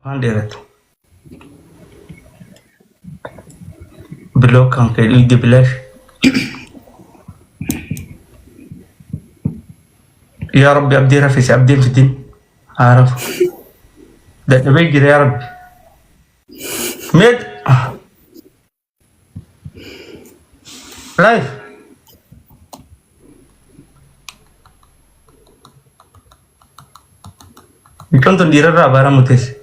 Afaan dheeratu. Bilook kan kee dhiigdi bilaash. Yaa Rabbi abdii rafisi abdiin fidin haa rafu. Dadhabee jira yaa Rabbi. Mee live. Mucaan tun dhiirarraa abaaramu teesse.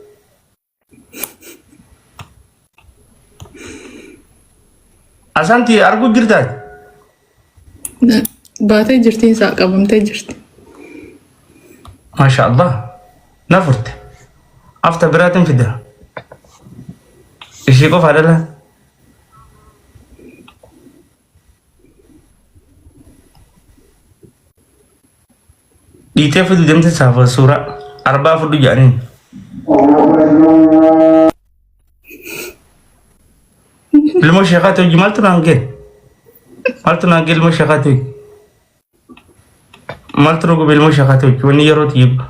Asanti arguu jirtaa? Baatee jirti isaa qabamtee jirti. Maasha Allah. Na furte. Afta biraatiin fida. Ishii qofa dhala. Dhiitee fidu deemte saafa suuraa arbaa fudhu jedhaniin. Ilmoo sheekaati hojii maaltu naan ga'e? Maaltu naan ga'e ilmoo sheekaati hojii? Maaltu nu gube ilmoo sheekaati hojii? Wanni yeroo xiyyeebu.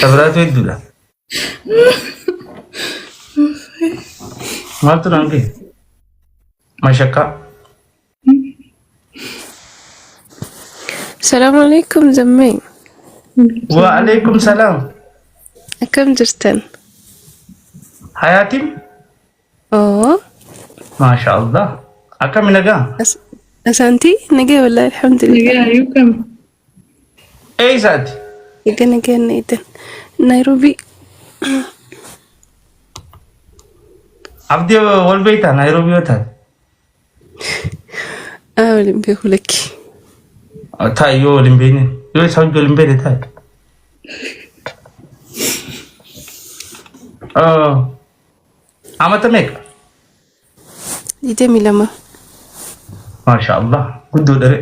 Sabiraatu hedduudha. Maaltu naan ga'e? Mashakkaa. Salaamu alaikum zammee. Wa alaikum salaam. Akkam jirtan? Hayaatiin? Oo. Maasha Allah. Akkami nagaa? Asaantii nagee wallahi alhamdulillah. Nagaa ayuu kam? Eessaati? Egaa nagee na eedan. Nairobi. Abdii wal beektaa Nairobi yoo taate? Aa waliin beeku lakki. Taa'i yoo waliin beekne yoo isa hojii waliin beekne taa'i. Amata meeqa? 22. Maasha Allah guddoo dhere.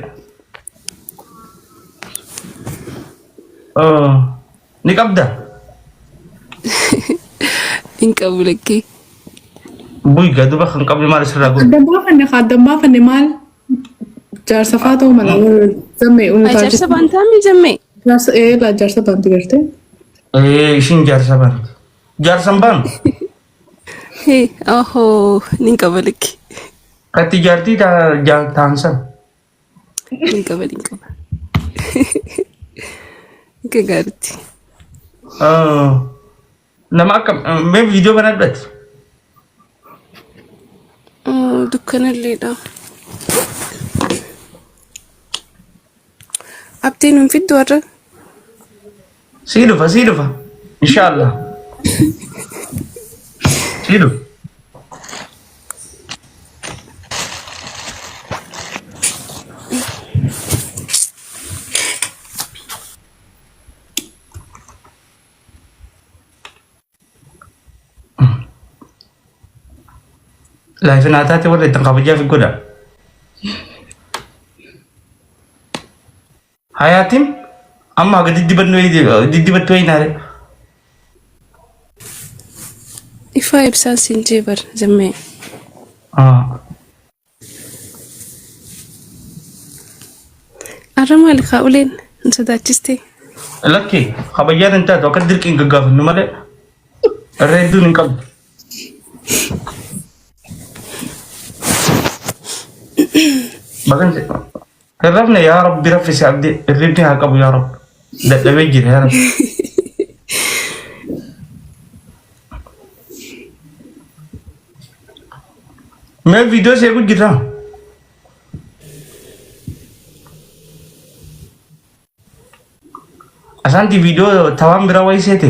Ni qabda? Hin qabu lakkii. Bu'i gaa duba kan qabne maal sirraa godhu? Addan baafanne kaa addan baafanne maal jaarsa faa ta'uu mala zammee Ay unutaa jaarsa baantaa mi zammee? Jaarsa ee laa jaarsa baanti gartee. Ee ishiin jaarsa baanti. Jaarsan baanu. Hee ohoo nin qaba lakki. Katti jaartii ta'an san. Nin qaba nin qaba. Akka gaariitti. Nama akka mee viidiyoo banadhati. Dukkanalleedha. Abdiin hin fiddu har'a. Sii dhufa sii dhufa. Inshaallah. Sii dhufa. Laayifi naa taate warra ittiin kabajaa fi godha. Hayaatiin amma haga diddibannu diddibattu wayinaare. Ifaa ibsaan siin jee bar zammee. Arra maali kaa uleen hin sodaachistee? Lakki kabajaan hin taatu akka dirqiin gaggaafannu malee irra hedduun hin qabdu. Bagan hin rafne yaa rabbi raffisi abdi hirribni haa qabu yaa rabbi dadhabee jira yaa rabbi. Mee viidiyoo seequ jirra. Asaanti viidiyoo tawaan biraa wayii seete.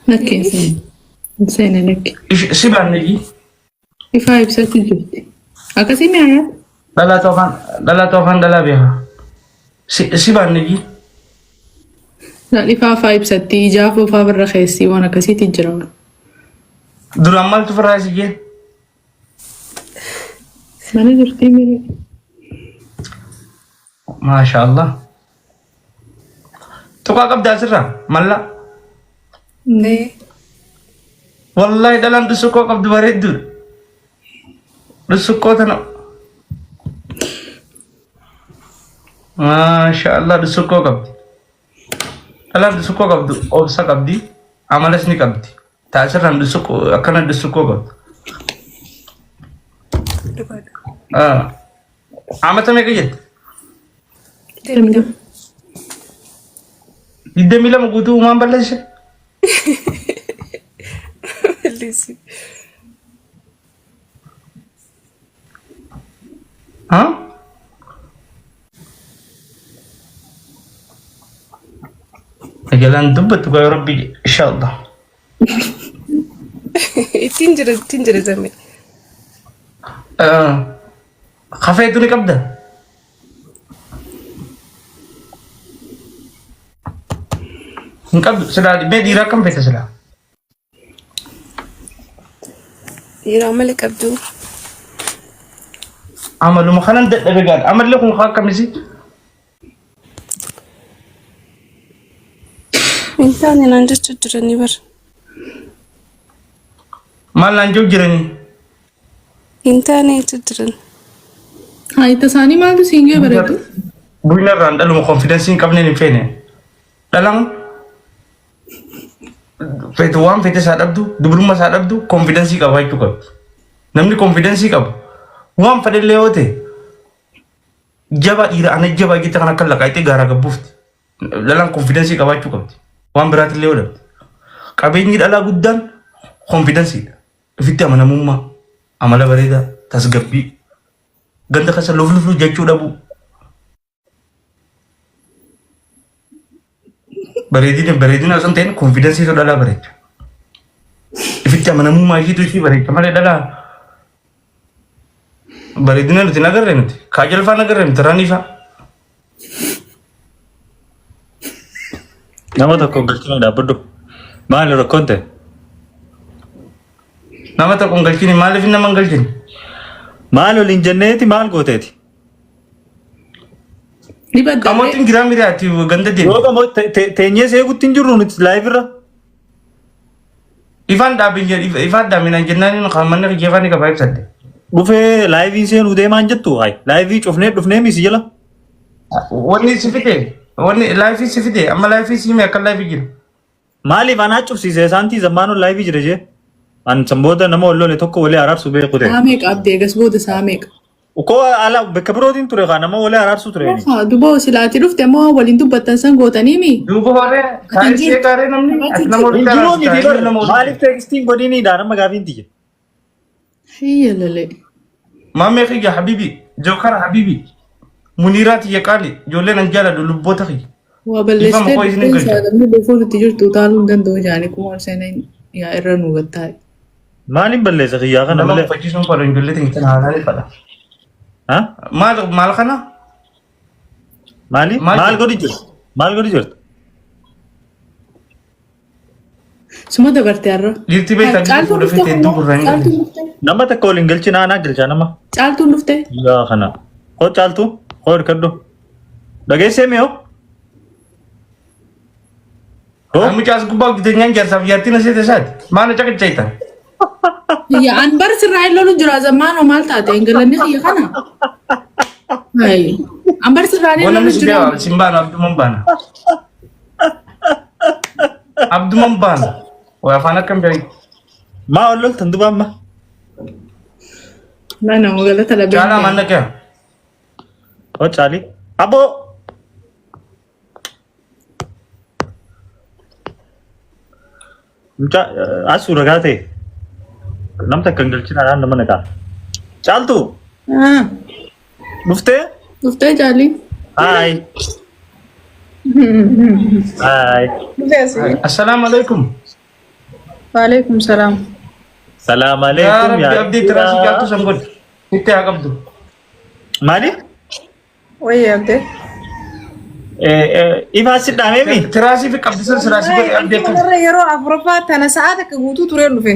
Lakki hin seene. Hin seene lakki. Si baanne ji. Ifaa ibsatti jirti. Akkasii mi hayaa? Dhalaatu afaan dhalaatu afaan dhalaa beeka. Si baanne ji. Laal ifaa faa ibsatti ijaaf ofaa birra keessi waan akkasiitti jira. Duraan maaltu firraa si jee? Mana jirtii miri. Maasha Allah. Tuqaa qabda asirraa mallaa. Ee. Wallahi dhalaan dhusuqqoo qabdu bareedduudha. Dhusuqqoo tana. Maasha Allah dhusuqqoo qabdi. Dhalaan dhusukkoo qabdu obsa qabdi, amalas ni qabdi. Taasirraan dhusukkoo akkana dhusukkoo qabdu. Dhugaadha. Ah. Amata meeqa jette? 22. 22 guutuu uumaan balleesse? Balleessi. Ha? Jalaan dubbattu gaa rabbi inshallah. Ittiin jira ittiin jira zammee. Kafeetu ni qabda? Hin qabdu. Silaa mee dhiiraa akkam feete silaa? Dhiira amala qabdu. Amaluma kanan dadhabe gaadha. Amalli kun kaa akkamisi? Hin taane naan jechuu jiranii bar. Maal naan jiru jiranii? Hin taane jechuu jiran. Haayita isaanii maaltu siin ga'e bareedu? Buyna irraan dhaluma konfidensii hin qabneen hin feene. Dhalama feete waan feete isaa dhabdu dubrummaa isaa dhabdu konfidensii qabaachuu qabdi. Namni konfidensii qabu waan fedhellee yoo ta'e jabaa dhiira ana jabaa jette kan akka laqaaxee gaaraa gabbuufti. Dhalaan konfidensii qabaachuu qabdi. Waan biraatillee yoo dhabde. Qabeenyi dhalaa guddaan konfidensiidha. Ofitti amanamummaa, amala bareedaa, tasgabbii, ganda keessa lufluflu jechuu dhabuu. Bareedina bareedina osoo hin ta'in konfidensiitu dhalaa bareecha. Ofitti amanamummaa ishiitu ishii bareecha malee dhalaa bareedina nuti hin agarre nuti. Kaajal faa hin agarre nuti ranii faa. Nama tokko galchina dhaabbadhu. Maali rakkoon ta'e? Nama tokko hin galchini maaliif nama hin galchini? Maal waliin jenneeti maal gooteeti? Ni badda. Qamootiin jiraa miti ati ganda deemi. Yoo qamoo teenyee seegutti hin jirru nuti live irra. Ifaan dhaabin jedhi ifaan dhaabinaan jennaan kan manni kiyya ifaan ni qaba ibsadde. Dhufee laayivii seenuu deemaan jettu hayi laayivii cufnee dhufnee misi jala. Wanni si fide wanni laayifii si fide amma laayifii si hime akka laayifii jiru. Maaliif anaa cufsiise isaantii zammaanoon laayivii jira jee. An san booda nama wal lole tokko walii araarsu beeku ta'e. Saa meeqa abdee egas booda saa meeqa? Ukoo ala bakka birootiin ture kaa nama walii araarsu ture. inni. Haa duba silaati dhufte moo waliin dubbattan san gootanii mi? Duuba horee taa'ee seeqaaree namni ati nama Hin walitti jiruu araarsu miti taa'ee bar nama walitti. maaliif teekstiin godhiniidha nama gaafiin tiyya. Hiyya lalee. Maammee kiyya habibi jookara habibi muniiraa tiyya qaali ijoolleen an jaaladhu lubboota kiyya. Waa Dhiifama balleessitee koo isin dhuftee galcha. saalamni dhufuun itti jirtu utaaluu hin danda'u jaanii kuma ol seenan yaa irra nu gattaa'e. Maaliin balleessa kiyyaa kana Nama malee? uffachiisuun fadha ijoollee tiyya tana haalaan ni fadha. Ha? Maal maal kana? Maali? Maal Maal jedhu? godhi jirtu? Maal godhi jirtu? Suma dabarte har'a. Dhiirti beektaa Caaltuun fuudha dhufte feete hedduu gurra hin galle. Caaltuun dhufte. Nama takka waliin galchina anaa galchaa nama. Caaltuun dhufte. Yaa kana. Koo caaltu? Koo hirkadhu. Dhageessee mi'oo? Hoo? Mucaas gubbaa hojjeteenyaan jaarsaaf jaartiin asii isaati. Maal na caqaccaytan? Yaa an bar sirraa hin lolu jira zammaanoo maal taate hin galanni kiyya kana. Hayi. An bar sirraa hin Bona lolu misi jira. deema sin baana abduman baana. Abduman baana. Way afaan akkam beeku. Maa ol loltan duba amma? Mana galata labeen. Caalaa maal naqee? Hoo caali? Aboo! Mucaa as ragaa ta'e nam takka hin galchin anaan nama naqaa. Caaltu dhuftee? Dhuftee caalii. Haay. Haay. Assalaamu alaikum. Waalaikum salaam. Salaam Yaa alaikum Rabbi yaa abdii tiraasii caaltu san godhi. Itti haa qabdu. Maali? Wayii abdee. Ifaa si dhaamee mi? Tiraasii fi qabdi san siraasii godhi abdii akka. Kanarra yeroo afuraffaa tana sa'a takka guutuu tureen dhufe.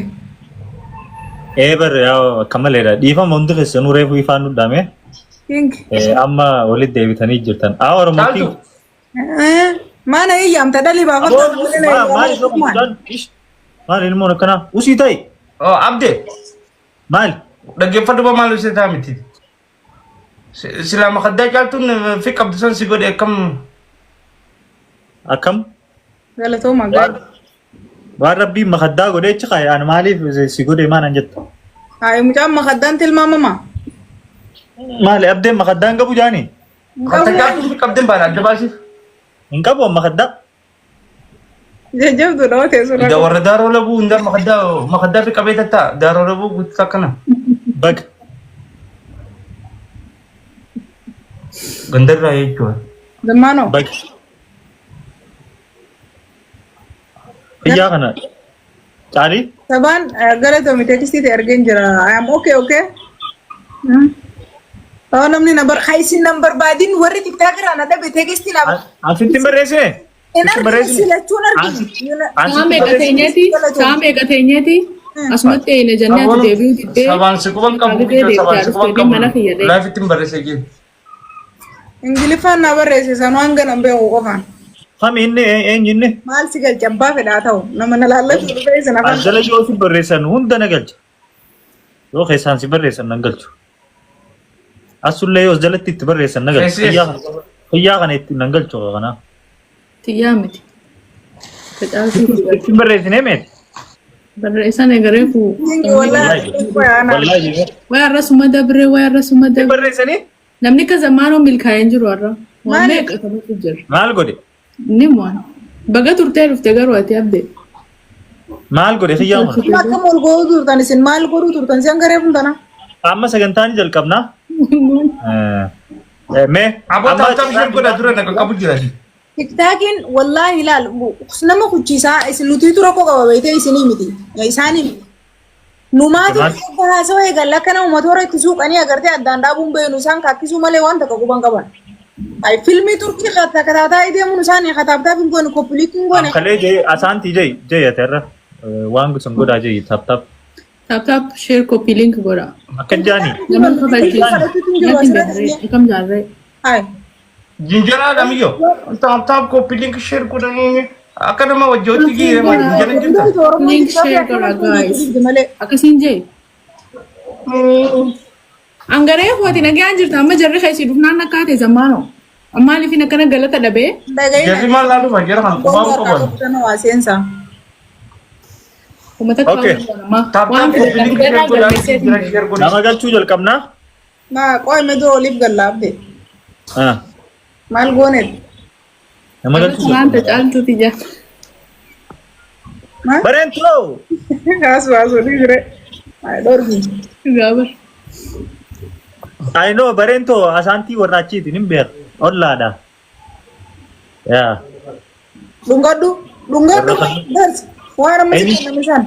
Ee barre yaa akka maleedha. Dhiifama hundi keessanuu reefu ifaan nu dhaame. King. Amma walitti deebitanii jirtan. Aa Oromoo Caaltu. king. Maana iyyaamta dhalii baafata. Maal ilmoon guddaan? Maal ilmoon akkanaa? Usii ta'i. Oh abdee Maal? dhaggeeffadhu ba maal ibsa taa miti. Silaa makaddaa caaltuun fi qabdu san si godhe akkam Akkam? Galatooma gaarii. Waan rabbiin makaddaa godhee achi kaaye ani maaliif si godhe maan an jettu. Hayi mucaan makaddaan tilmaamama. Maali abdeen makaddaa hin qabu jaani? Hin qabu. Takkaa qabdeen baala adda baasiif. Hin qabu an makaddaa. Jajjabdu dhawaa teessoo Ida warra daaroo labuu hundaa makaddaa makaddaa fi qabee tattaa daaroo labuu guutuu akkana. Baga. Gandarraa jechuudha. Zammaanoo. Baga. Xiyyaa kana caalii. Sabaan galatoomi teekstii ta'e argeen jira. I am okay okay. Oh namni na bar isin nan barbaadin warri tiktaak irraa na dhabe teekstii na Asitti hin barreessine. hin argine silachuun argine. Sa'a meeqa teenyeeti? Sa'a meeqa teenyeeti? Asumatti eeyina jennee ati deebi'uu diddee. Sabaan si quban qabu. Deebi'ee Sabaan si quban deebi'ee mana qabu. kiyya deebi'e. Laafitti hin barreesse jee. Ingiliffaan na barreesse sanuu hanga nan beeku qofaan. Kami inni eenyu inni? Maal si galcha abbaa fedhaa ta'u nama na laallatu dhufee isin afaan. As jala yoo si barreessan hunda na galcha. Yoo keessaan si barreessan nan galchu. Asullee yoo as jalatti itti barreessan na galchu. Keessi- Xiyyaa kana itti nan galchu kana. Xiyyaa miti. Facaatuu Itti hin barreessinee meeti? barreessan egaree fuu. Kingi wallaahi. Wallaahi. Waa irra suma dabree waa irra suma Itti dabree. barreessanii? Namni akka zamaanoo milkaa'ee hin jiru har'a. Waan Maali? meeqa taphatu jira. Maal godhe? Inni waan. Baga turtee dhufte garuu ati abde. Maal godhe xiyyaan kun? Amma akkam ol godhuu turtan isin maal godhuu turtan isin garee kun tana. Amma sagantaa ni jalqabnaa? Mee Aboo amma taaptaap isheen godha dura na qaqqabu jira. Tiktaakiin wallaahi ilaal nama kuchiisaa isin nutiitu rakkoo qaba beektee isinii miti isaanii miti. Numaatu Maal? akka haasawaa eegalla akka nama motora itti suuqanii agartee addaan dhaabuun beeknu isaan kaakkisuu malee waan takka quban qaban. Ay filmii turkii takataataa deemuun isaanii kataabtaaf hin goone koppiliitti hin goone. Kalee jee asaantii jee jee ati irra waan sun godhaa jee taap taap Tap tap share copy link godha. akka jaani Nama kabachiisu. Kadhatuutu hin jiru Natti hin asirratti. beekne akkam jaarree. Ay Jinjaraa lamiyyo. Taaptaap koppii link share godhanii akka nama wajjootti giirama jinjara jirta. Link share godha guys. malee. Akkasiin jee. Angaree fuati nagaan jirta amma jarri keessi dhufnaan akka ta'e zamaanoo. Maaliifin akkana galata dhabee? Jarri maal laaluuf jara kan qubaa qaban. Waa seensaa. Uummata Okay. Taaptaap waan koppii link share godhaa jinjara share godhaa. nama galchuu jalqabnaa. Ma qoy mee dura oliif gallaabde. Ah, Maal goonet? Nama galchuu Waan jalqabnaa. tacaaltuuti jaa. Maal? Bareentoo! Kaas baasuu ni jire. Ay dhorgi. Gaabar. I know bareentoo asaantii warra achiiti nin beeka. Ollaadha. Yaa. Dhungadhu. Dhungadhu. Darsi. Waan amma si Eenyu? kenname san.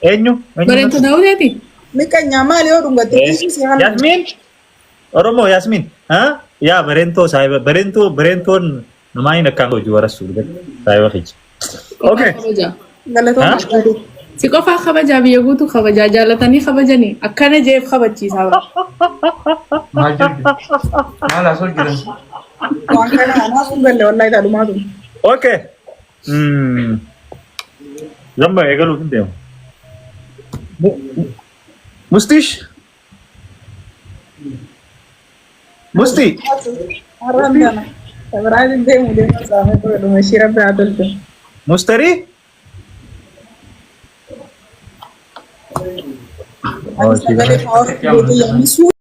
Eenyu? Eenyu? Bareentoo daawwiteeti? Miqanyaa maali yoo dhungatte? Si haala. Yaasmiin? Oromoo Yaasmiin? Ha? Yaa bareentoo saahiba bareentoo bareentoon namaa hin akkaan hojii warasuu saahiba keessa. Okay. Kabajaa. Galatooma. Si qofaa kabajaa biyya guutuu kabajaa jaalatanii kabajanii akkana jeef kabachiisaa bara. Maal jirti? Maal haasoo jiran? Waan kana anaaf hin galle wallahi taadhumaatu. Okay. Zamba eegaluuf hin deemu. Mustish? Musti? Har'aan tana. Sabiraan deemu deemu saamee godhuma ishii rabbi haa tolchu. Mustarii? Ani sagalee power guutuu yaamisuu.